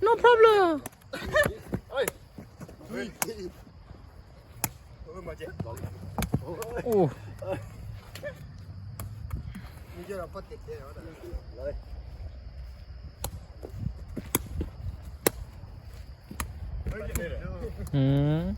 No problem. Oh. Hmm.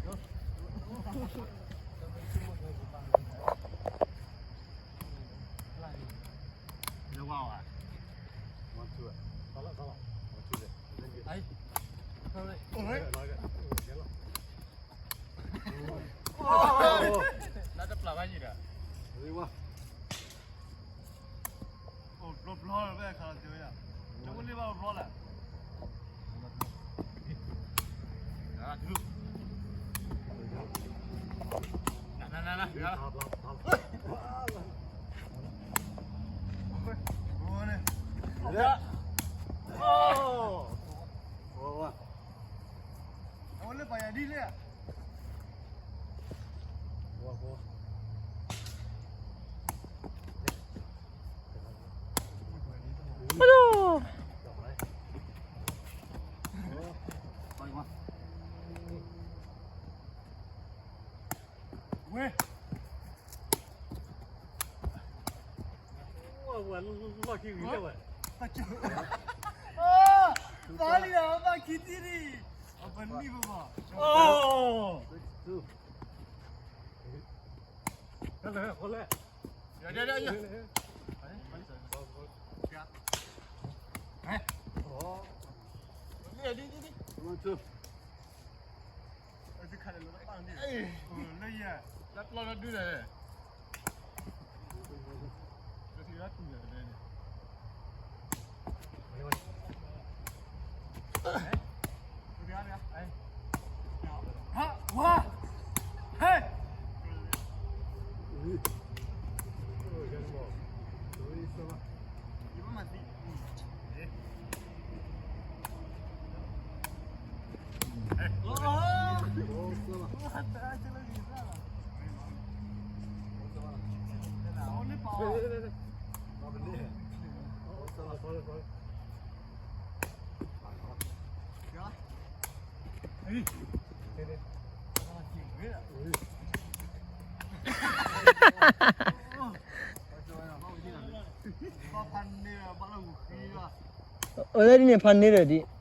အဝဲဒၣ်ဒ်န့ၣ် ဖးန့ၢ်ဒီးဒ်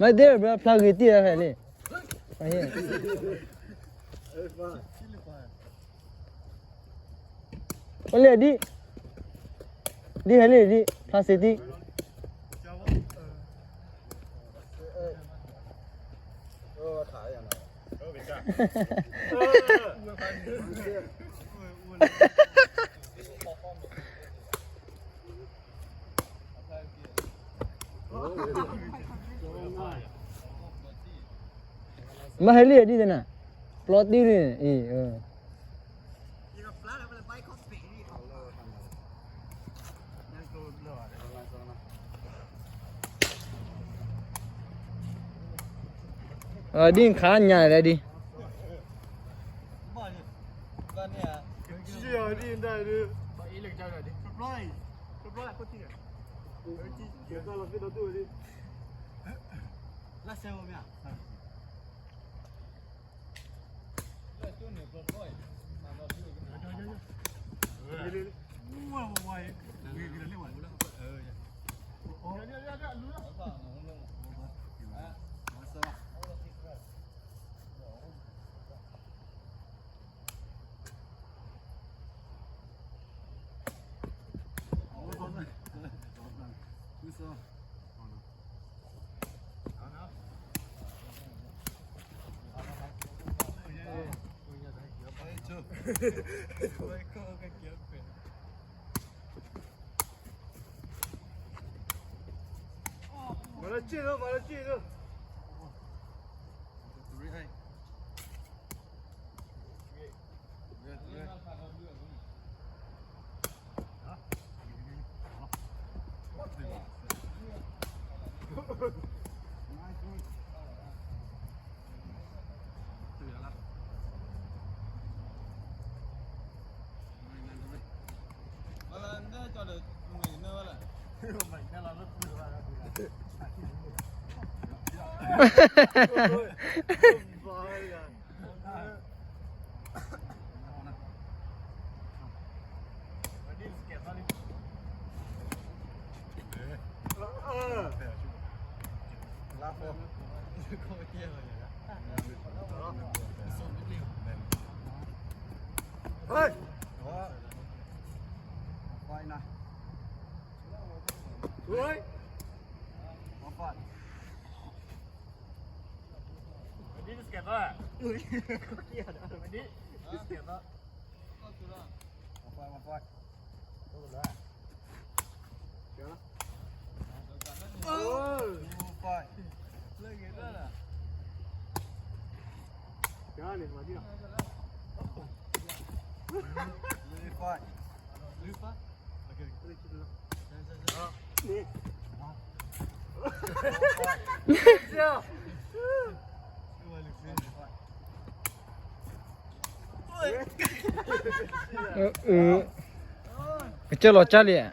မ့ၢ်သ့ၣ်ဘျီ ဖျါဂ့ၤတံၢ်ဝဲဖဲလဲၣ်. အိၣ်လၢဒ် ဒ်ဟဲလံဒ် ဖျါစ့တံၢ်. မ့ၢ်ဟဲလံဒ်သနၤ ပျီတံၢ်န့ၣ်အံၤ ဒ်ခါညါလဲၣ်ဒ် Hey! Oi! One five. Ready to scatter. Ready to scatter. One five. One five. Oh! One five. One five. Ơ, ơ. Cái chân lọt chắc đi à?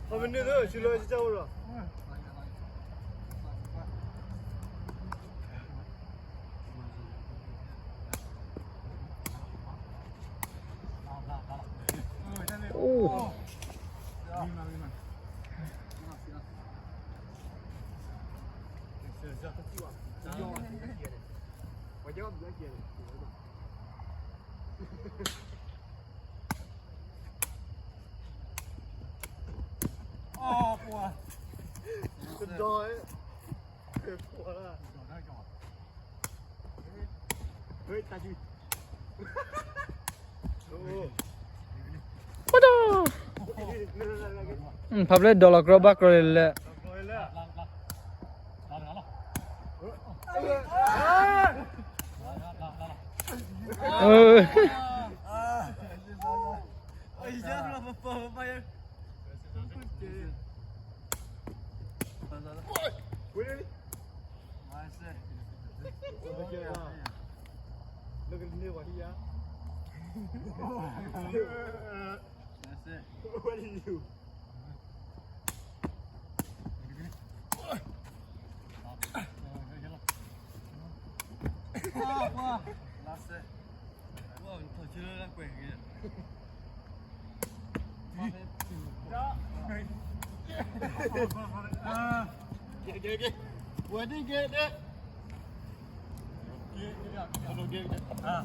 Thôi mình đi thôi, xin lỗi, xin chào rồi. Ồ. Ơ, pua. Cái đòi. Cái pua đó. Ê, ta chứ. Ơ. What the? อืม พับเลย ดอลลาร์กรอบบ้ากรอเลยแหละ เออ Ôi, da, là mà phở mà em. Ôi, đi, đi. Mà sẽ. Look at the new one here. Mà sẽ. What are you? Mà sẽ. Ủa, thổi chưa ra quẩy kìa. Kìa, kìa, kìa. Ủa, đi kìa, đi. Kìa, kìa, kìa. Alo, kìa, kìa. À,